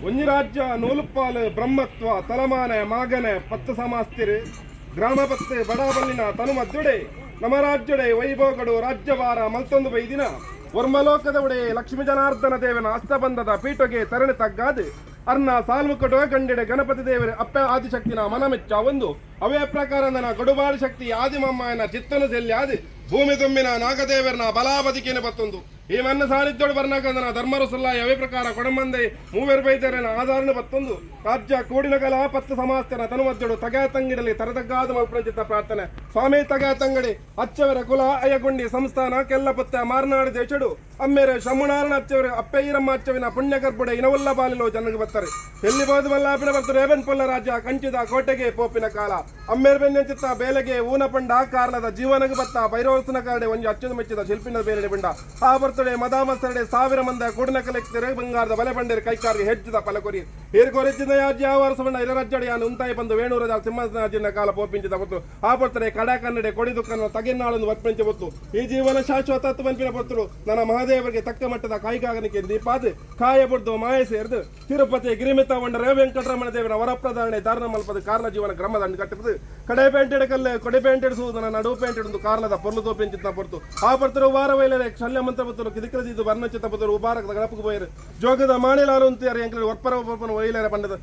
ಒಂಜಿ ರಾಜ್ಯ ನೂಲುಪ್ಪಾಲು ಬ್ರಹ್ಮತ್ವ ತಲಮಾನೆ ಮಾಗನೆ ಪತ್ತು ಸಮಾಸ್ತಿರು ಗ್ರಾಮ ಪತ್ತು ಬಡಾಬಲ್ಲಿನ ತನು ಮದ್ದುಡೆ ನಮ ರಾಜ್ಯಡೆ ವೈಭೋಗಡು ರಾಜ್ಯಭಾರ ಮಲ್ತೊಂದು ಬೈದಿನ ವರ್ಮಲೋಕದ ಒಡೆ ಲಕ್ಷ್ಮೀ ಜನಾರ್ದನ ದೇವನ ಅಸ್ತಬಂಧದ ಪೀಠಗೆ ತರಣೆ ತಗ್ಗಾದು ಅರ್ನ ಸಾಲ್ಮುಕಟೋ ಗಂಡೆಡೆ ಗಣಪತಿ ದೇವರ ಅಪ್ಪ ಆದಿಶಕ್ತಿನ ಮನಮೆಚ್ಚ ಒಂದು ಅವೇ ಪ್ರಕಾರ ನನ್ನ ಗಡುಬಾಡು ಶಕ್ತಿ ಆದಿಮಮ್ಮನ ಚಿತ್ತನು ಸೆಲ್ಯಾದು ಭೂಮಿ ತುಂಬಿನ ನಾಗದೇವರನ ಬಲಾಬದಿಕೆನ ಬತ್ತೊಂದು ಈ ಮನ್ನ ಸಾನ್ನಿಧ್ಯೋಡು ಬರ್ನಾಗಂದನ ಧರ್ಮರಸುಲ್ಲ ಅವೇ ಪ್ರಕಾರ ಕೊಡಂಬಂದೆ ಮೂವೆರು ಬೈದರನ ಆಧಾರನ ಬತ್ತೊಂದು ರಾಜ್ಯ ಕೂಡಿನ ಕಲ ಪತ್ತು ಸಮಾಸ್ತನ ತನುಮದ್ದಡು ತಗ ತಂಗಿಡಲಿ ತರತಗ್ಗಾದ ಮಲ್ಪಂಚಿತ ಪ್ರಾರ್ಥನೆ. ಸ್ವಾಮಿ ತಗ ತಂಗಡಿ ಅಚ್ಚವರ ಕುಲ ಅಯ್ಯಗುಂಡಿ ಸಂಸ್ಥಾನ ಕೆಲ್ಲಪುತ್ತ ಮಾರನಾಡು ದೇಶಡು ಅಮ್ಮೇರೆ ಶಮುನಾರನ ಅಚ್ಚವರು ಅಪ್ಪೈರಮ್ಮ ಅಚ್ಚವಿನ ಪುಣ್ಯ ಗರ್ಭಡೆ ಇನವಲ್ಲ ಬಾಲಿಲೋ ಜನಗೆ ಬರ್ತಾರೆ. ಎಲ್ಲಿ ಬೋದು ಮಲ್ಲಾಪಿನ ಬರ್ತಾರೆ. ರೇವನ್ ಪೊಲ್ಲ ರಾಜ್ಯ ಕಂಚಿದ ಕೋಟೆಗೆ ಪೋಪಿನ ಕಾಲ ಅಮ್ಮೇರ್ ಬೆಂಚಿತ್ತ ಬೇಲೆಗೆ ಊನ ಪಂಡ ಕಾರ್ಲದ ಜೀವನಗೆ ಬತ್ತ ಭೈರವಸನ ಕಾರಡೆ ಒಂಜಿ ಅಚ್ಚದ ಮೆಚ್ಚಿದ ಶಿಲ್ಪಿನ ಬೇಲೆಡೆ ಬಂಡ ಆ ಬರ್ತಡೆ ಮದಾಮಸರಡೆ ಸಾವಿರ ಮಂದ ಕೂಡಿನ ಕಲೆಕ್ತರೆ ಬಂಗಾರದ ಬಲೆ ಬಂಡೇರು ಕೈಕಾರಿಗೆ ಹೆಚ್ಚಿದ ಪಲಕೊರಿ ಏರ್ಕೊರೆಚ್ಚಿದ ಯಾಜ್ಯ ವರ್ಷ ಬಂಡ ಇರರಾಜ್ಯಡೆ ಯಾನು ಉಂತಾಯಿ ಬಂದು ವೇಣೂರದ ಸಿಂಹಾಸನ ಕಾಲ ಪೋಪಿಂಚಿದ ಬತ್ತು ಆ ಬರ್ತಡೆ ಕಡ ಕನ್ನಡೆ ಕೊಡಿ ದುಃಖನ ತಗಿನಾಳನ್ನು ವರ್ಪಂಚ ಬತ್ತು. ಈ ಜೀವನ ಶಾಶ್ವತ ಪನ್ಪಿನ ಪೊರ್ತುಡು ನನ್ನ ಮಹಾದೇವರಿಗೆ ತಕ್ಕ ಮಟ್ಟದ ಕಾಯಿಗಾಗನಿಕೆ ದೀಪಾದ ಕಾಯ ಬುಡ್ದು ಮಾಯ ಸೇರ್ದು ತಿರುಪತಿ ಗಿರಿಮಿತ ವಂಡರೆ ವೆಂಕಟರಮಣ ದೇವರ ವರಪ್ರಧಾರಣೆ ದಾರಣ ಮಲ್ಪದ ಕಾರಣ ಜೀವನ ಗ್ರಾಮದ ಹಣ್ಣು ಕಟ್ಟುವುದು ಕಡೆ ಪೇಂಟೆಡ್ ಕಲ್ಲೆ ಕೊಡೆ ಪೇಂಟೆಡ್ ಸೂದನ ನಡು ಪೇಂಟೆಡ್ ಒಂದು ಕಾರಣದ ಪೊರ್ಲು ತೋಪೆಂಚಿತ್ತ ಪೊರ್ತು ಆ ಪರ್ತರು ವಾರ ವೈಲರೆ ಶಲ್ಯ ಮಂತ್ರ ಪತ್ತರು ಕಿದಿಕ್ರದಿದ್ದು ವರ್ಣಚಿತ್ತ ಪತ್ತರು ಉಬಾರಕದ ಗಣಪకు ಪೋಯರು ಜೋಗದ ಮಾಣಿಲಾರು ಅಂತಾರೆ. ಎಂಕಲ್ ಒಪ್ಪರ ಒಪ್ಪನ ವೈಲರ ಪಂಡದ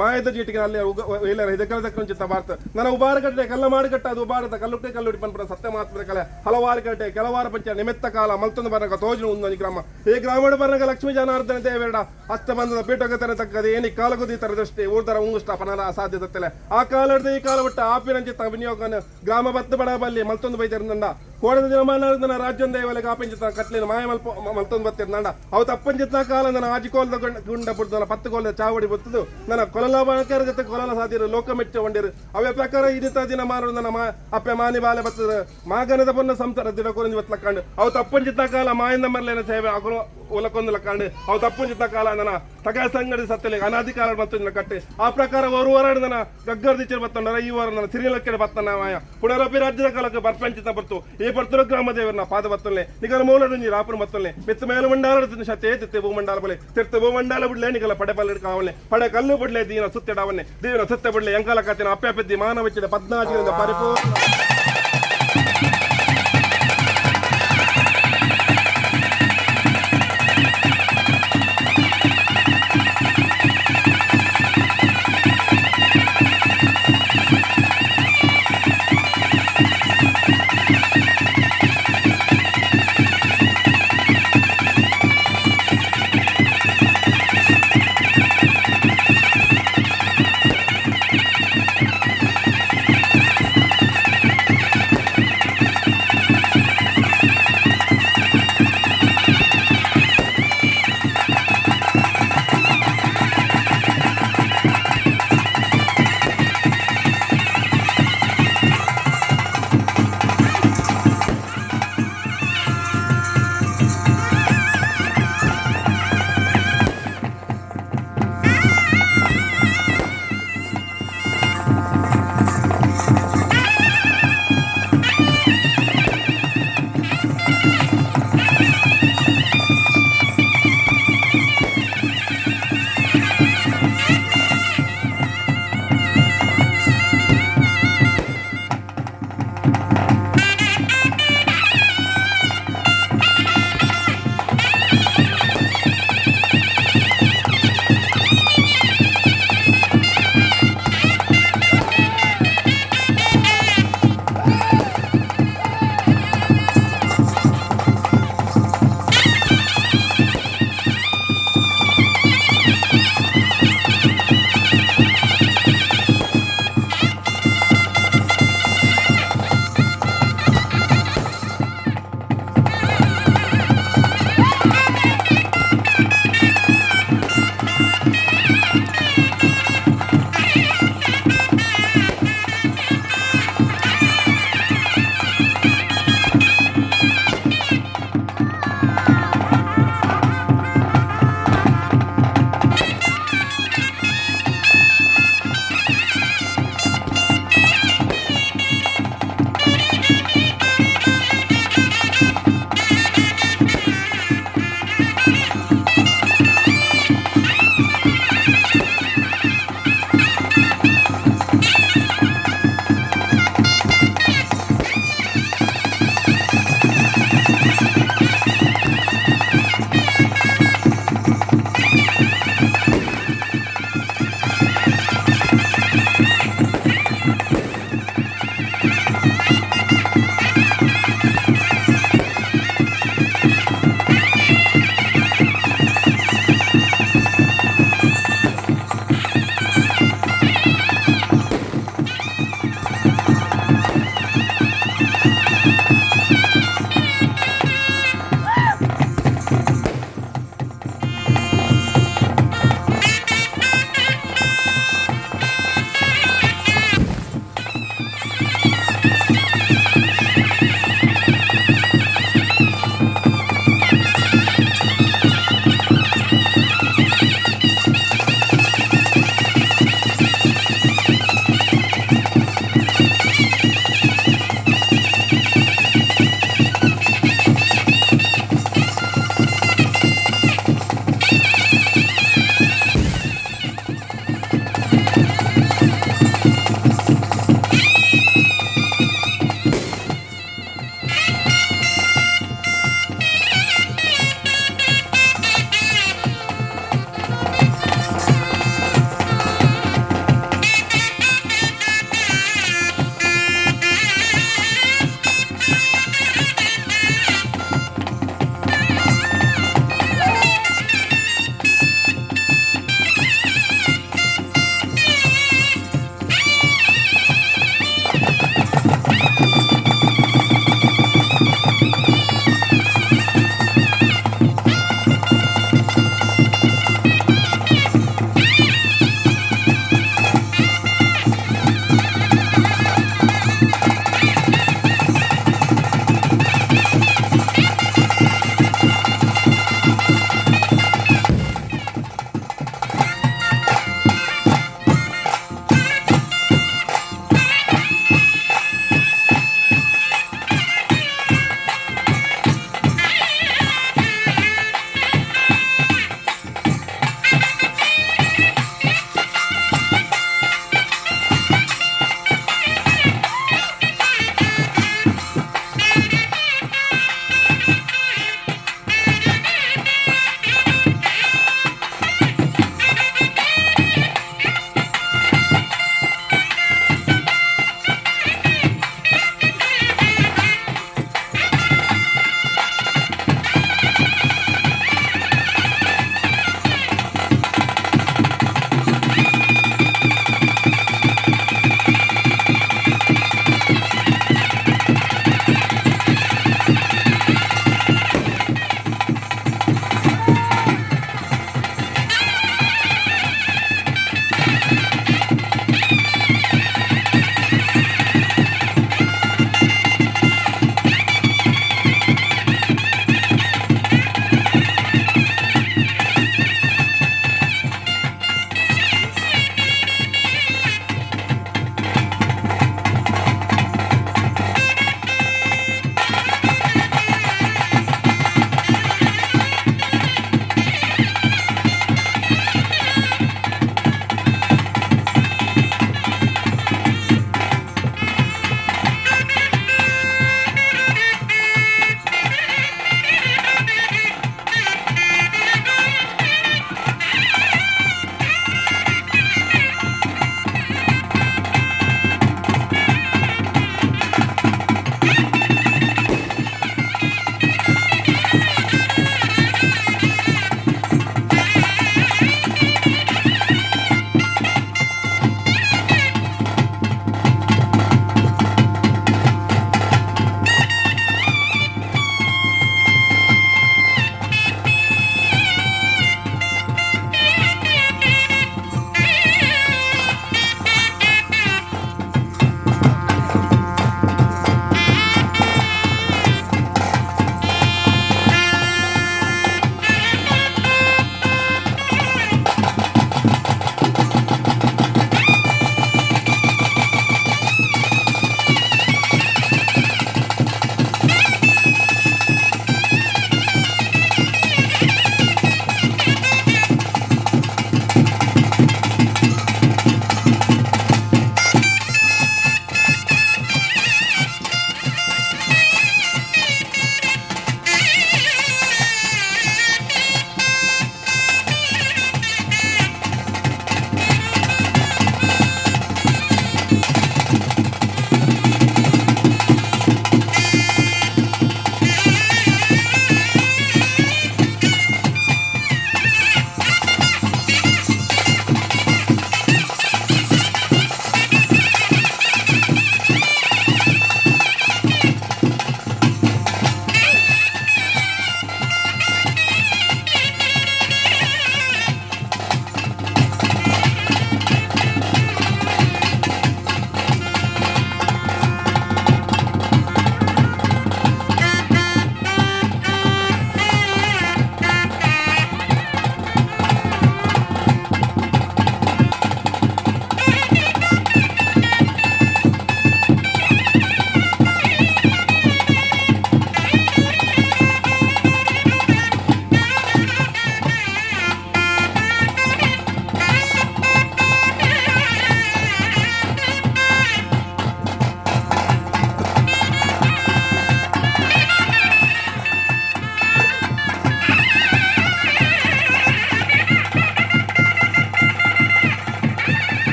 ಮಾಯದ ಜೀಟಿಗೆ ಅಲ್ಲಿ ವೈಲರ ಇದಕ್ಕಲ ದಕ್ಕಂಚಿತ್ತ ಭಾರತ ನನ್ನ ಉಬಾರ ಕಟ್ಟೆ ಕಲ್ಲ ಮಾಡಿ ಕಟ್ಟ ಅದು ಉಬಾರದ ಕಲ್ಲುಟ್ಟೆ ಕಲ್ಲುಡಿ ಪನ್ಪುನ ಸತ್ಯ ಮಾತ್ರ ಕಲೆ ಹಲವಾರು ಕಟ್ಟೆ ಕೆಲವಾರು ಪಂಚ ನಿಮಿತ್ತ ಕಾಲ ಮಲ್ತೊಂದು ಬರಗ ತೋಜು ಒಂದು ಗ್ರಾಮ. ಈ ಗ್ರಾಮದ ಬರಗ ಲಕ್ಷ್ಮೀ ಜನಾರ್ದನ ದೇವರಡ ಅಷ್ಟಬಂಧದ ಪೀಠಗತನ ತಕ್ಕದ ಏನಿ ಕಾಲಗುದಿ ತರ ದೃಷ್ಟಿ ಊರ್ದರ ಉಂಗುಷ್ಟ ಪನಲ ಅಸಾಧ್ಯತೆ ಆ ಕಾಲದ ಈ ಕಾಲ ಒಟ್ಟ ಆಪಿನಂಚಿತ್ತ ವಿನಿಯೋಗನ ಗ್ರಾಮ ಬತ್ತು ಬಡಬಲ್ಲಿ ಮಲ್ತೊಂದು ಬೈದಿರಂದ ಕೋಡದ ದಿನಮಾನ ರಾಜ್ಯಂದ ದೇವಲೆಗೆ ಆಪಿಂಚಿತ ಕಟ್ಲಿನ ಮಾಯ ಮಲ್ಪ ಮಲ್ತೊಂದು ಬತ್ತಿರ್ನಂಡ ಅವು ತಪ್ಪಂಚಿತ್ತ ಕಾಲ ನನ್ನ ಆಜಿಕೋಲದ ಗುಂಡ ಬುಡ್ದನ ಪತ್ತು ಕೋಲದ ಚಾವಡಿ ಬತ್ತದು ನನ್ನ ಕೊಲಲ ಬಾಣಕರ ಜೊತೆ ಕೊಲಲ ಸಾದಿರು ಲೋಕ ಮೆಚ್ಚ ವಂಡಿರು. ಅವೇ ಪ್ರಕಾರ ಇದಿತ ದಿನ ಮಾರು ನನ್ನ ಮಾ ಅಪ್ಪೆ ಮಾನಿ ಬಾಲೆ ಬತ್ತದ ಮಾಗನದ ಪೊನ್ನ ಸಂಸಾರ ದಿನ ಕೊರಂಜಿ ಬತ್ತಲಕ್ಕಂಡು ಅವು ತಪ್ಪಂಚಿತ್ತ ಕಾಲ ಮಾಯಿಂದ ಮರ್ಲೇನ ಸೇವೆ ಅಗುಲು ಉಲಕೊಂದು ಲಕ್ಕಂಡು ಅವು ತಪ್ಪಂಚಿತ್ತ ಕಾಲ ನನ್ನ ತಗ ಸಂಗಡಿ ಸತ್ತಲೆ ಅನಾದಿ ಕಾಲ ಮತ್ತು ಕಟ್ಟೆ ಆ ಪ್ರಕಾರ ஒரு ವಾರ ನನ್ನ ಗಗ್ಗರ್ ದಿಚ್ಚರ್ ಬತ್ತಂಡರ ಈ ವಾರ ನನ್ನ ಸಿರಿಲಕ್ಕೆ ಬತ್ತನ ಮಾಯ ಪುನರಪಿ ರಾಜ್ಯದ ಕಾಲಕ್ಕೆ ಬರ್ಪಂಚಿತ ಬರ್ತು ಈ ಪರ್ತುರ ಗ್ರಾಮ ದೇವರನ್ನ ಪಾದ ಬತ್ತಲ್ಲೆ ನಿಗಲ ಮೂಲದ ನೀರು ಆಪನ ಬತ್ತಲ್ಲೆ ಮೆತ್ತ ಮೇಲ ಮಂಡಾಲ ಶತೆ ತಿತ್ತೆ ಭೂಮಂಡಲ ಬಲೆ ತಿರ್ತ ಭೂಮಂಡಲ ಬಿಡ್ಲೆ ನಿಗಲ ಪಡೆ ಪಲ್ಲೆ ಕಾವಲ್ಲೆ ಪಡೆ ಕಲ್ಲು ಬಿಡ್ಲೆ ದೀನ ಸುತ್ತೆಡಾವನ್ನೆ ದೀನ ಸುತ್ತೆ ಬಿಡ್ಲೆ ಎಂಕಾಲ ಕಾತಿನ ಅಪ್ಪೆ ಅಪ್ಪೆದ್ದಿ ಮಾನವಚ್ಚಿದ ಪದ್ನಾಜಿಗಳಿಂದ ಪರಿಪೂರ್ಣ.